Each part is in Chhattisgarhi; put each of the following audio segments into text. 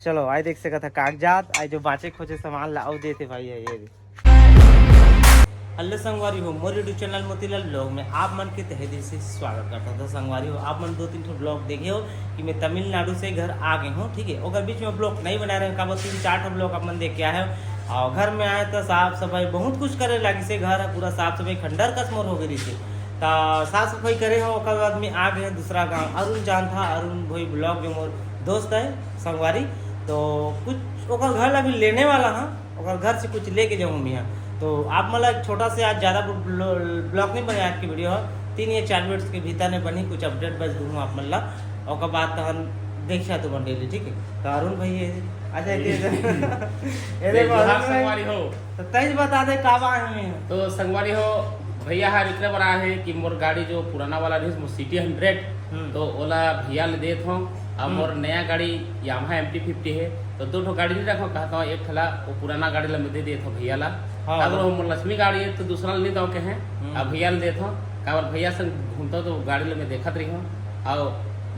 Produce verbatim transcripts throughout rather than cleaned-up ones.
चलो, आय देख सकत ह कागजात, आय जो बाँचे खोचे सामान ला अउ देथे भाई ह, ये दे। हेलो संगवारी हो, मोर YouTube चैनल मोतीलाल ब्लॉग में आप मन के तहे दिल से स्वागत करता हूँ। तो संगवारी हो, आप मन दो तीन ठो ब्लॉग देखे हो कि मैं तमिलनाडु से घर आ गए हूँ, ठीक है। ओकर बीच में ब्लॉग नहीं बना रहे, काबर तीन चार ठो ब्लॉग आप मन देख के आए हो। और घर में आए तो साफ सफाई बहुत कुछ करे लागी से, घर ह पूरा साफ सफाई खंडर कस मोर हो गई से। तो साफ सफाई करे हो, ओकर बाद में आ गए दूसरा गांव। अरुण जान था, अरुण भाई ब्लॉग जो मोर दोस्त है संगवारी, तो कुछ ओकर घर ला भी लेने वाला हाँ, ओकर घर से कुछ लेके जाऊँ मैं। तो आप मन ला एक छोटा से, आज ज़्यादा ब्लॉग नहीं बने, आज की वीडियो है तीन या चार मिनट के भीतर में बनी, कुछ अपडेट बस दूँ आप मन ला। ओकर बाद तो हम देख तो मन डेली, ठीक है। तो अरुण भाई ये, अच्छा ये ये जोहार संगवारी हो। तो तैज बता दे का बा है। तो संगवारी हो, भैया हा रिक्रे बड़ा है कि मोर गाड़ी जो पुराना वाला रहिस, मोर सिटी हंड्रेड, हम्म। तो ओला भैया ले देत हूँ। अब हम्म। मोर नया गाड़ी यामाहा एम टी फिफ्टी है, तो दो ठो गाड़ी नहीं रखो, कहता हूँ एक ठला वो पुराना गाड़ी ला मैं दे देत हूँ भैया ला। हाँ, अब हाँ। वो मोर लक्ष्मी गाड़ी है, तो दूसरा ला नहीं दो के हैं, हम्म। अब भैया ले देत हूँ। काबर भैया संग घूमता तो गाड़ी ला मैं देखत रही हूँ। और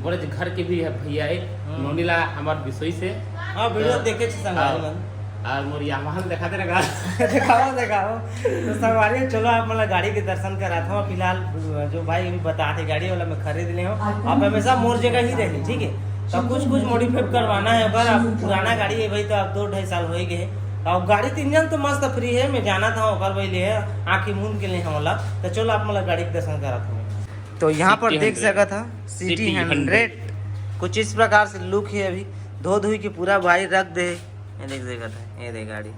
बोले जे घर के भी है भैया है, हम्म। नोनी ला हमार बिसोई से। हाँ, वीडियो तो देखे छी संगवारी हाँ। मन। और मोर यामाहा देखा दे रहा। दिखाओ, दिखाओ। तो संगवारी, चलो आप मतलब गाड़ी के दर्शन करात हूँ। फिलहाल जो भाई अभी बता थे गाड़ी वाला मैं खरीद ले हूँ, आप हमेशा मोर जगह ही रही, ठीक है। तो कुछ कुछ मॉडिफाई करवाना है अगर आप पुराना गाड़ी है भाई, तो आप दो ढाई साल हो ही गए। और गाड़ी तो इंजन तो मस्त फ्री है, मैं जाना था ओकर भाई ले आँखी मूंद के ले हमला। तो चलो आप मतलब गाड़ी के दर्शन करात हूँ। तो यहाँ पर सिटी देख हंड्रेड। सकत हा सिटी सिटी हंड्रेड। हंड्रेड कुछ इस प्रकार से लुक है। अभी धो धोई के पूरा भाई रख दे, ये देख सकत है, ये दे गाड़ी,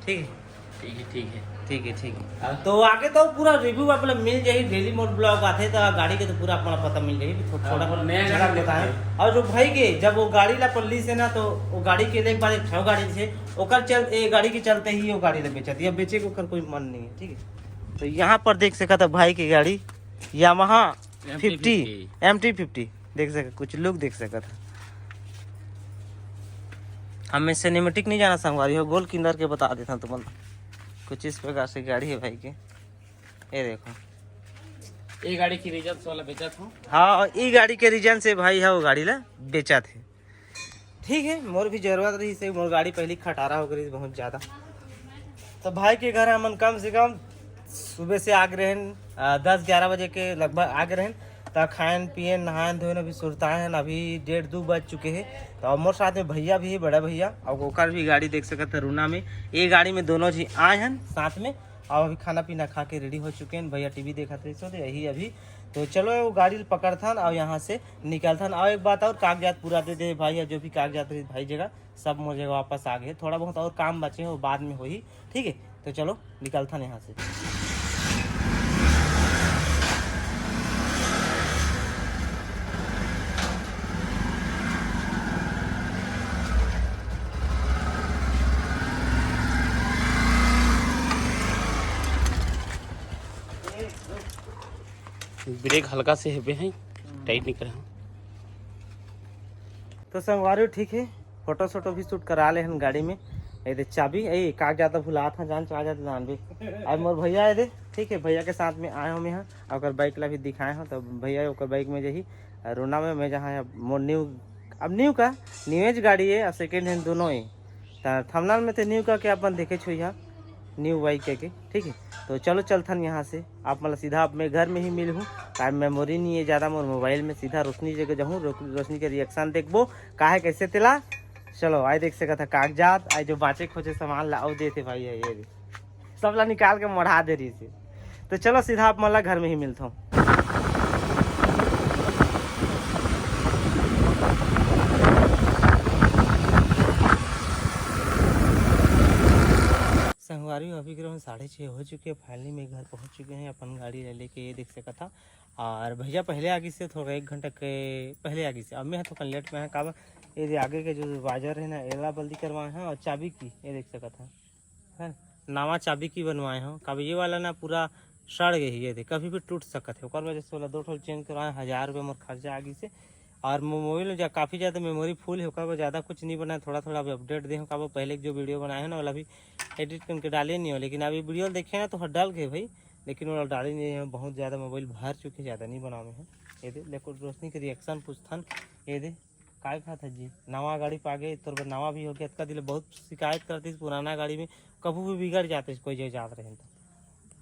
ठीक है। ठीक है, ठीक है। ठीक है, ठीक है। हाँ। तो आगे तो पूरा रिव्यू आप लोग मिल जाही, डेली मोर ब्लॉग आथे तो गाड़ी के तो पूरा अपना पता मिल जाही। थो-, हाँ, थोड़ा वो नया थोड़ा गाड़ी पता है। देखते हैं। और जो भाई के जब वो गाड़ी ला पल्ली से ना, तो वो गाड़ी के एक बार एक ठो गाड़ी से ओकर चल, ए गाड़ी के चलते ही वो गाड़ी ला बेचत, या बेचे के ओकर कोई मन नहीं है, ठीक है। तो यहाँ पर देख सकत है भाई की गाड़ी Yamaha M T fifty, fifty. M T fifty देख सकत, कुछ लुक देख सकत है। हमें सिनेमेटिक नहीं जाना संगवारी हो, गोल किंदर के बता देता हूँ तुमन ला। कुछ इस प्रकार से गाड़ी है भाई के, ये देखो। ये गाड़ी के रीजन से वाला बेचत हूँ। हाँ, और ई गाड़ी के रीजन से भाई है वो गाड़ी ला बेचत है। ठीक है, मोर भी जरूरत रही से, मोर गाड़ी पहली खटारा हो गई बहुत ज़्यादा। तो भाई के घर हमन कम से कम सुबह से आ गए रहन, आ, दस ग्यारह बजे के लगभग आ गए रहन। तो खाएन पिएन नहाएन धोएन अभी सुरताएन, अभी डेढ़ दो बज चुके हैं। तो मोर साथ में भैया भी है, बड़ा भैया, और ओकर भी गाड़ी देख सकत है रूना में। ये गाड़ी में दोनों जी आए हैं साथ में, और अभी खाना पीना खा के रेडी हो चुके हैं। भैया टीवी देखत रही सो दे यही अभी। तो चलो वो गाड़ी पकड़थन और यहाँ से निकलथन। और एक बात और, कागजात पूरा दे दे भाई, और जो भी कागजात रही भाई जगह सब मोर जगह वापस आ गए। थोड़ा बहुत और काम बचे हो बाद में होही, ठीक है। तो चलो निकलथन यहाँ से। ब्रेक हल्का से हेबे है, टाइट नहीं करे हैं। तो संगवारी ठीक है, फोटो सोटो भी शूट करा ले हन गाड़ी में। ये दे चाबी, ए कागजात भुलात हाँ, जान कागजात जानबे। अब मोर भैया ये दे, ठीक है, भैया के साथ में आए हो मैं हाँ, ओकर बाइक ला भी दिखाए हो, तो भैया ओकर बाइक में जही, और रोना में मैं जहाँ है मोर न्यू, अब न्यू का, न्यू एज गाड़ी है और सेकेंड हैंड दोनों ही। तो थंबनेल में तो न्यू का के अपन देखे छुई हा, न्यू बाइक के, ठीक है। तो चलो चलथन यहाँ से, आप मतलब सीधा अब मैं घर में ही मिलहूँ। टाइम मेमोरी नहीं है ज़्यादा मोर मोबाइल में, सीधा रोशनी जगह जाहूँ, रो-, रोशनी के रिएक्शन देखबो, काहे कैसे तेला। चलो आय देख सकत है कागजात, आय जो बाँचे खोचे सामान ला अउ देथे भाई है ये दे। सब ला निकाल के मढ़ा दे रही से। तो चलो सीधा आप मन ला घर में ही मिलता हूँ। संगवारी हो, अभी करीबन साढ़े छः हो चुके हैं। फाइनली मैं घर पहुँच चुके हैं अपन गाड़ी ले लेके, ये देख सकत था। और भैया पहले आ गई से, थोड़ा एक घंटा के पहले आ गई से। अब मैं थोड़ा लेट में है, काबर ये दे आगे के जो वाइजर है ना, एला बल्दी करवाए हैं और चाबी की ये देख सकत है, है ना? नवा चाबी की बनवाए हो, काबर ये वाला ना पूरा सड़ गई है, ये दे कभी भी टूट सकत है, ओकर वजह से वाला दो ठो चेंज करवाए, हज़ार रुपये मोर खर्चा आ गई से। और मो-, मोबाइल में जा काफ़ी ज़्यादा मेमोरी फुल है, ओकर बर ज़्यादा कुछ नहीं बनाए, थोड़ा थोड़ा अभी अपडेट दे हूँ, काबर पहले के जो वीडियो बनाए हैं ना, वाला भी एडिट करके डाले नहीं हो, लेकिन अभी वीडियो देखे ना तो हर डाल गए भाई, लेकिन वो डाले नहीं है, बहुत ज़्यादा मोबाइल भर चुके, ज़्यादा नहीं बनावे हैं। ये दे देखो रोशनी के रिएक्शन पूछथन, ये दे काय बात है जी, नवा गाड़ी पागे, तोर बर नवा भी हो गया। अतका दिन ले बहुत शिकायत करतीस पुराना गाड़ी में, कभू भी बिगड़ जाते कोई जो जात रहे तो।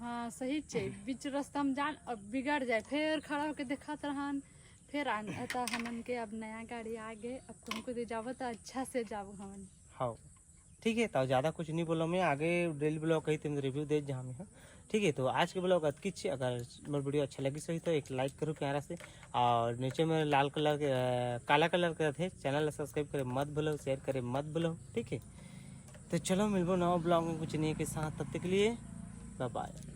हाँ, सही चे। बीच रस्ता में जान, अब बिगड़ जाए, फिर खड़ा होके देखत रहन, फिर आन। अतः हमन के अब नया गाड़ी आ गए, अब तुमको दे जाबो तो अच्छा से जाबो हमन। हाँ, ठीक है, तो ज़्यादा कुछ नहीं बोलो मैं, आगे डेली ब्लॉग कही तुम रिव्यू दे जहाँ में, हाँ। ठीक है, तो आज के ब्लॉग अतकी चे। अगर मोर वीडियो अच्छा लगी सही तो एक लाइक करो प्यारा से, और नीचे में लाल कलर के, अ, काला कलर के रथे, चैनल ला सब्सक्राइब करे मत भूलो, शेयर करे मत भूलो, ठीक है। तो चलो मिलबो नवा ब्लॉग में कुछ नए के साथ, तब तक के लिए बाय बाय।